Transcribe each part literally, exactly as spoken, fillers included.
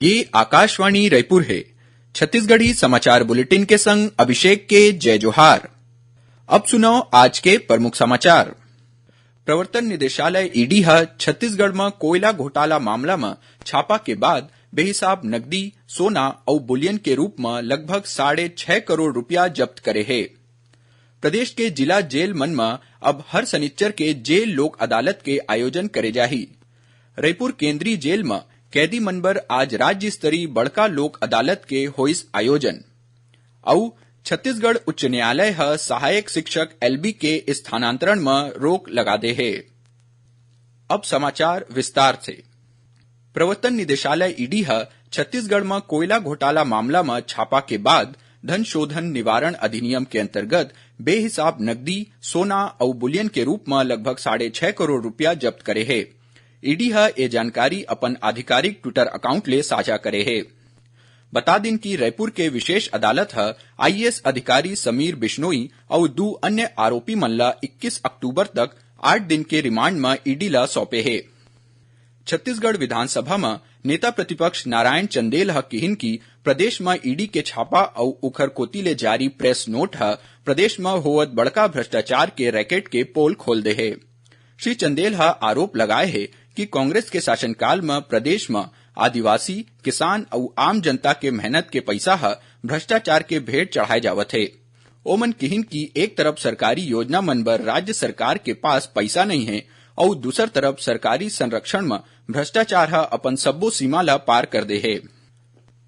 ये आकाशवाणी रायपुर हे। छत्तीसगढ़ी समाचार बुलेटिन के संग अभिषेक के जय जोहार। अब सुनव आज के प्रमुख समाचार। प्रवर्तन निदेशालय, ईडी ह छत्तीसगढ़ म कोयला घोटाला मामला म छापा के बाद बेहिसाब नकदी, सोना अउ बुलियन के रूप म लगभग साढ़े छह करोड़ रुपया जब्त करे हे। प्रदेश के जिला जेल मन म अब हर सनिच्चर के जेल लोक अदालत के आयोजन करे जाही। रईपुर केंद्रीय जेल म कैदी मन बर आज राज्य स्तरीय बड़का लोक अदालत के होइस आयोजन। अउ छत्तीसगढ़ उच्च न्यायालय ह सहायक शिक्षक एलबी के स्थानांतरण म रोक लगा दे हे। अब समाचार विस्तार से। प्रवर्तन निदेशालय, ईडी ह छत्तीसगढ़ म कोयला घोटाला मामला म छापा के बाद धन शोधन निवारण अधिनियम के अंतर्गत बेहिसाब नकदी, सोना अउ बुलियन के रूप म लगभग साढ़े छह करोड़ रुपया जब्त करे हे। ईडी ह ए जानकारी अपन आधिकारिक Twitter account ले साझा करे हे। बता दिन कि रायपुर के विशेष अदालत ह आईएएस अधिकारी समीर बिश्नोई अउ दू अन्य आरोपी मन ल इक्कीस अक्टूबर तक आठ दिन के रिमांड म ईडी ल सौंपे हे। छत्तीसगढ़ विधानसभा म नेता प्रतिपक्ष नारायण चंदेल ह किहिन कि प्रदेश म ईडी के छापा अउ उखर कोति ले जारी प्रेस नोट ह प्रदेश म होवत बड़का भ्रष्टाचार के रैकेट के पोल खोल दे हे। श्री चंदेल ह आरोप लगाए हे कि कांग्रेस के शासनकाल म प्रदेश म आदिवासी, किसान अउ आम जनता के मेहनत के पइसा ह भ्रष्टाचार के भेंट चढ़ाए जावत हे। ओमन किहिन कि एक तरफ सरकारी योजना मन बर राज्य सरकार के पास पइसा नइ हे, अउ दूसर तरफ सरकारी संरक्षण म भ्रष्टाचार ह अपन सब्बो सीमा ल पार कर दे हे।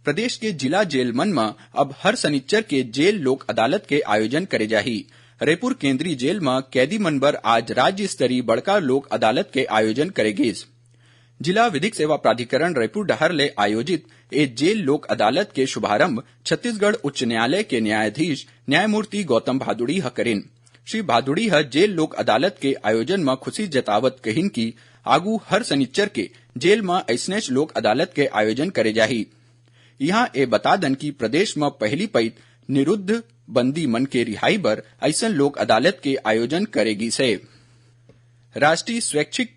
प्रदेश के जिला जेल मन म अब हर सनिच्चर के जेल लोक अदालत के आयोजन करे जाही। रायपुर केंद्रीय जेल म कैदी मन बर आज राज्य स्तरीय बड़का लोक अदालत के आयोजन करे गिस। जिला विधिक सेवा प्राधिकरण रायपुर डहार ले आयोजित ए जेल लोक अदालत के शुभारंभ छत्तीसगढ़ उच्च न्यायालय के न्यायाधीश न्यायमूर्ति गौतम भादुड़ी ह करिन। श्री भादुड़ी ह जेल लोक अदालत के आयोजन म खुशी जतावत कहिन कि आगू हर सनिच्चर के जेल म अइसनेच लोक अदालत के आयोजन करे जाही। इहां ए बता दन कि प्रदेश म पहिली पइत निरुद्ध बंदी मन के रिहाई बर अइसन लोक अदालत के आयोजन करे गिस हे। राष्ट्रीय स्वैच्छिक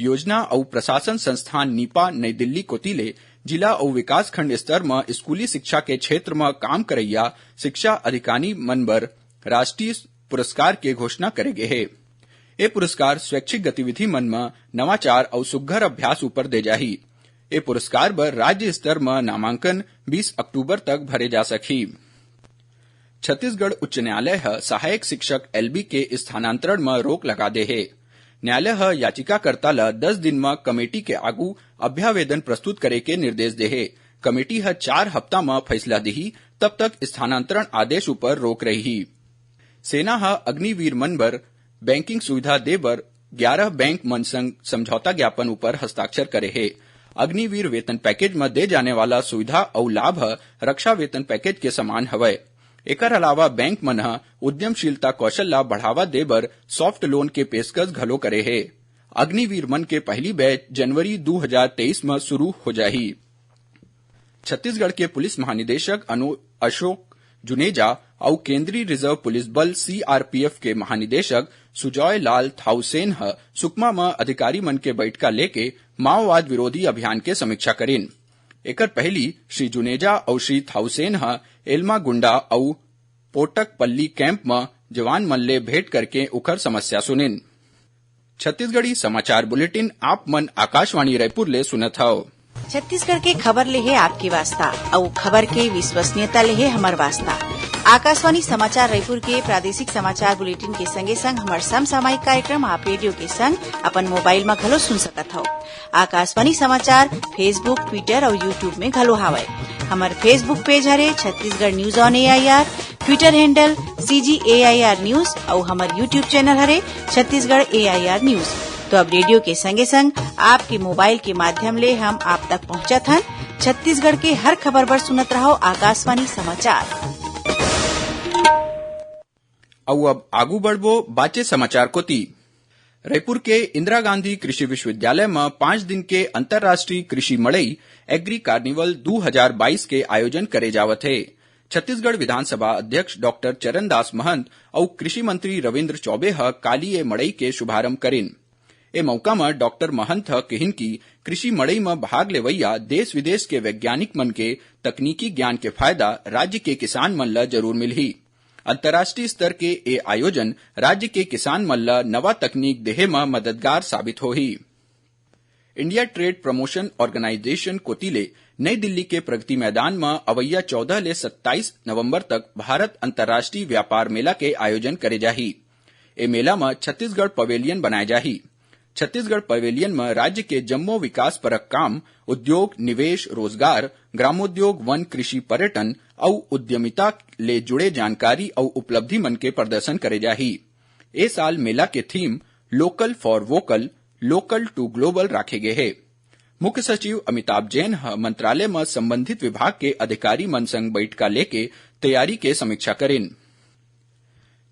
योजना अउ प्रशासन संस्थान नीपा नई दिल्ली कोति ले जिला अउ विकासखंड स्तर म स्कूली शिक्षा के क्षेत्र म काम करइया शिक्षा अधिकारी मन बर राष्ट्रीय पुरस्कार के घोषणा करे गे हे। ए पुरस्कार स्वैच्छिक गतिविधि मन म नवाचार अउ सुघ्घर अभ्यास ऊपर दे जाही। ए पुरस्कार बर राज्य स्तर म नामांकन बीस अक्टूबर तक भरे जा सकही। छत्तीसगढ़ उच्च न्यायालय ह सहायक शिक्षक एलबी के स्थानांतरण म रोक लगा दे हे। न्यायालय ह याचिकाकर्ता ल दस दिन म कमेटी के आगू अभ्यावेदन प्रस्तुत करे के निर्देश दे हे। कमेटी ह चार हफ्ता म फैसला दिही, तब तक स्थानांतरण आदेश ऊपर रोक रही। सेना ह अग्निवीर मन बर बैंकिंग सुविधा दे बर ग्यारह बैंक मन संग समझौता ज्ञापन ऊपर हस्ताक्षर करे हे। अग्निवीर वेतन पैकेज म दे जाने वाला सुविधा अउ लाभ ह रक्षा वेतन पैकेज के समान हवय। एकर अलावा बैंक मन ह उद्यमशीलता कौशल ला बढ़ावा दे बर सॉफ्ट लोन के पेशकश घलो करे हे। अग्निवीर मन के पहली बैच जनवरी दू हजार तेईस म शुरू हो जाही। छत्तीसगढ़ के पुलिस महानिदेशक अनु-, अशोक जुनेजा अउ केंद्रीय रिजर्व पुलिस बल, सीआरपीएफ, के महानिदेशक सुजॉय लाल थाउसेन ह सुकमा म अधिकारी मन के बैठका लेके माओवाद विरोधी अभियान के समीक्षा करिन। एकर पहली श्री जुनेजा अउ श्री थाउसेन ह एलमागुंडा अउ पोटकपल्ली कैंप म जवान मन ले भेंट करके उखर समस्या सुनिन। छत्तीसगढ़ी समाचार बुलेटिन आप मन आकाशवाणी रायपुर ले सुनत हव। छत्तीसगढ़ के खबर ले हे आपके वास्ता, अउ खबर के विश्वसनीयता ले हे हमर वास्ता। आकाशवाणी समाचार रायपुर के प्रादेशिक समाचार बुलेटिन के संगे संग हमर समसामयिक कार्यक्रम आप रेडियो के संग अपन मोबाइल म घलो सुन सकत हव। आकाशवाणी समाचार Facebook, Twitter अउ YouTube में घलो हावय। हमर Facebook पेज हरे Chhattisgarh news on AIR, Twitter handle CG AIR news अउ हमर YouTube चैनल हरे छत्तीसगढ़ एआईआर न्यूज। तो अब रेडियो के संगे संग आपके मोबाइल के माध्यम ले हम आप तक पहुंचत हन छत्तीसगढ़ के हर खबर बर सुनत रहव आकाशवाणी समाचार। अउ अब आगू बढ़बो बाचे समाचार कोति। रायपुर के इंदिरा गांधी कृषि विश्वविद्यालय म पांच दिन के अंतर्राष्ट्रीय कृषि मड़ई, एग्री कार्निवल दू हजार बाईस के आयोजन करे जावत हे। छत्तीसगढ़ विधानसभा अध्यक्ष डॉक्टर चरणदास महंत अउ कृषि मंत्री रविंद्र चौबे ह काली ए मड़ई के शुभारंभ करिन। ए मौका म डॉक्टर महंत ह किहिन कि कृषि मड़ई म भाग लेवइया देश विदेश के वैज्ञानिक मन के तकनीकी ज्ञान के फायदा राज्य के किसान मन ल जरूर मिलही। अंतर्राष्ट्रीय स्तर के ए आयोजन राज्य के किसान मन ल नवा तकनीक देहे म मददगार साबित होही। इंडिया ट्रेड प्रमोशन ऑर्गेनाइजेशन कोति ले नई दिल्ली के प्रगति मैदान म अवइया चौदह ले सत्ताईस नवंबर तक भारत अंतर्राष्ट्रीय व्यापार मेला के आयोजन करे जाही। ए मेला म छत्तीसगढ़ पवेलियन बनाए जाही। छत्तीसगढ़ पवेलियन म राज्य के जम्मो विकास परक काम, उद्योग, निवेश, रोजगार, ग्रामोद्योग, वन, कृषि, पर्यटन अउ उद्यमिता ले जुड़े जानकारी अउ उपलब्धि मन के प्रदर्शन करे जाही। ए साल मेला के theme local for vocal, local to global राखे गे हे। मुख्य सचिव अमिताभ जैन ह मंत्रालय म संबंधित विभाग के अधिकारी मन संग बइठका लेके तैयारी के समीक्षा करिन।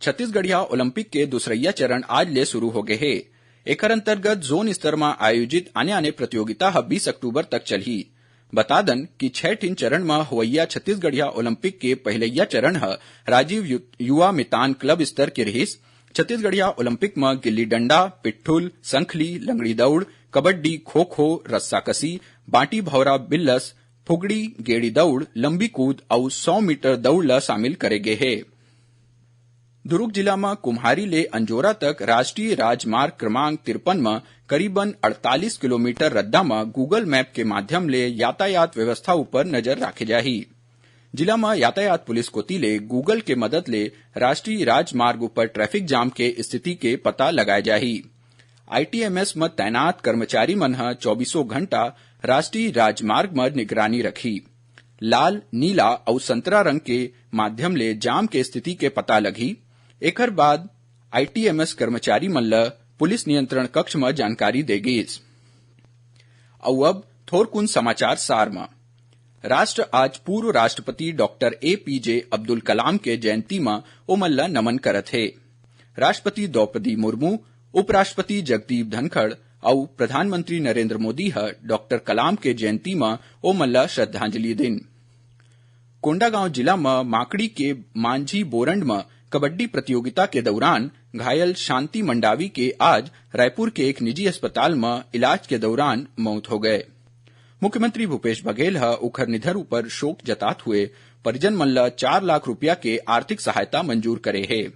छत्तीसगढ़िया ओलंपिक के दूसरइया चरण आज ले शुरू हो गे हे। एखर अंतर्गत जोन स्तर म आयोजित आने-आने प्रतियोगिता ह बीस अक्टूबर तक चलही। बता दन कि छह ठिन चरण म होवइया छत्तीसगढ़िया ओलंपिक के पहिलइया चरण ह राजीव यु-, युवा मितान क्लब स्तर के रिहिस। छत्तीसगढ़िया ओलंपिक म गिल्ली डंडा, पिट्ठुल, संखली, लंगड़ी दौड़, कबड्डी, खो-खो, रस्साकसी, बांटी भौरा बिल्लस, फुगड़ी, गेड़ी दौड़, लंबी कूद अउ सौ मीटर दौड़ ल शामिल करे गे हे। दुरूग जिला म कुम्हारी ले अंजोरा तक राष्ट्रीय राजमार्ग क्रमांक तिरपन म करीबन अड़तालीस किलोमीटर रद्दा म Google Map के माध्यम ले यातायात व्यवस्था ऊपर नजर राखे जाही। जिला म यातायात पुलिस कोति ले Google के मदद ले राष्ट्रीय राजमार्ग ऊपर ट्रैफिक जाम के स्थिति के पता लगाए जाही। आईटीएमएस म तैनात कर्मचारी मन ह चौबीसों घंटा राष्ट्रीय राजमार्ग म निगरानी रखही। लाल, नीला अउ संतरा रंग के माध्यम ले जाम के स्थिति के पता लगही। एखर बाद आईटीएमएस कर्मचारी मन ल पुलिस नियंत्रण कक्ष म जानकारी दे गिस। अउ अब थोरकुन समाचार सार म। राष्ट्र आज पूर्व राष्ट्रपति डॉक्टर एपीजे अब्दुल कलाम के जयंती म ओमन ल नमन करत हे। राष्ट्रपति द्रौपदी मुर्मू, उपराष्ट्रपति जगदीप धनखड़ अउ प्रधानमंत्री नरेंद्र मोदी ह डॉक्टर कलाम के जयंती म ओमन ल श्रद्धांजलि दिन। कोंडागांव जिला म माकड़ी के मांझी बोरंड म कबड्डी प्रतियोगिता के दौरान घायल शांति मंडावी के आज रायपुर के एक निजी अस्पताल म इलाज के दौरान मौत हो गए। मुख्यमंत्री भूपेश बघेल ह उखर निधन ऊपर शोक जतात हुए परिजन मन ल चार लाख रुपया के आर्थिक सहायता मंजूर करे हे।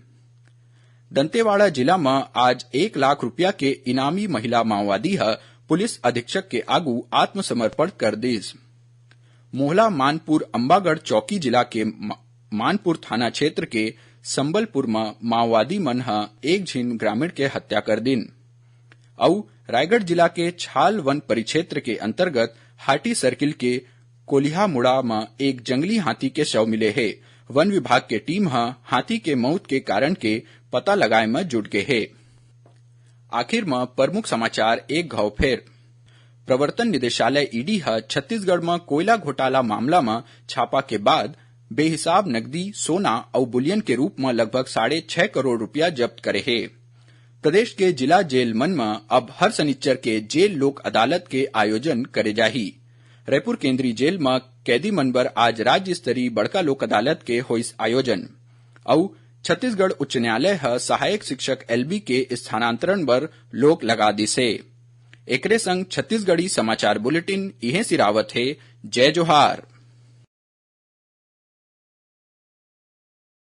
दंतेवाड़ा जिला म आज एक लाख रुपया के इनामी महिला माओवादी ह पुलिस अधीक्षक के आगू आत्मसमर्पण कर दिस। मोहला मानपुर अम्बागढ़ चौकी जिला के म-, मानपुर थाना क्षेत्र के संबलपुर म माओवादी मन ह एक झिन ग्रामीण के हत्या कर दिन। अउ रायगढ़ जिला के छाल वन परिक्षेत्र के अंतर्गत हाटी सर्किल के कोलिहामुड़ा म एक जंगली हाथी के शव मिले हे। वन विभाग के टीम ह हाथी के मौत के कारण के पता लगाए म जुट गे हे। आखिर म प्रमुख समाचार एक घाव फेर। प्रवर्तन निदेशालय ईडी ह छत्तीसगढ़ म कोयला घोटाला मामला म छापा के बाद बेहिसाब नकदी, सोना अउ बुलियन के रूप म लगभग साढ़े छह करोड़ रुपया जब्त करे हे। प्रदेश के जिला जेल मन म अब हर सनिच्चर के जेल लोक अदालत के आयोजन करे जाही। रायपुर केंद्रीय जेल म कैदी मन बर आज राज्य स्तरीय बड़का लोक अदालत के होइस आयोजन। अउ छत्तीसगढ़ उच्च न्यायालय ह सहायक शिक्षक एलबी के स्थानांतरण बर रोक लगा दिस हे। एकरे संग छत्तीसगढ़ी समाचार बुलेटिन इहें सिरावत हे। जय जोहार।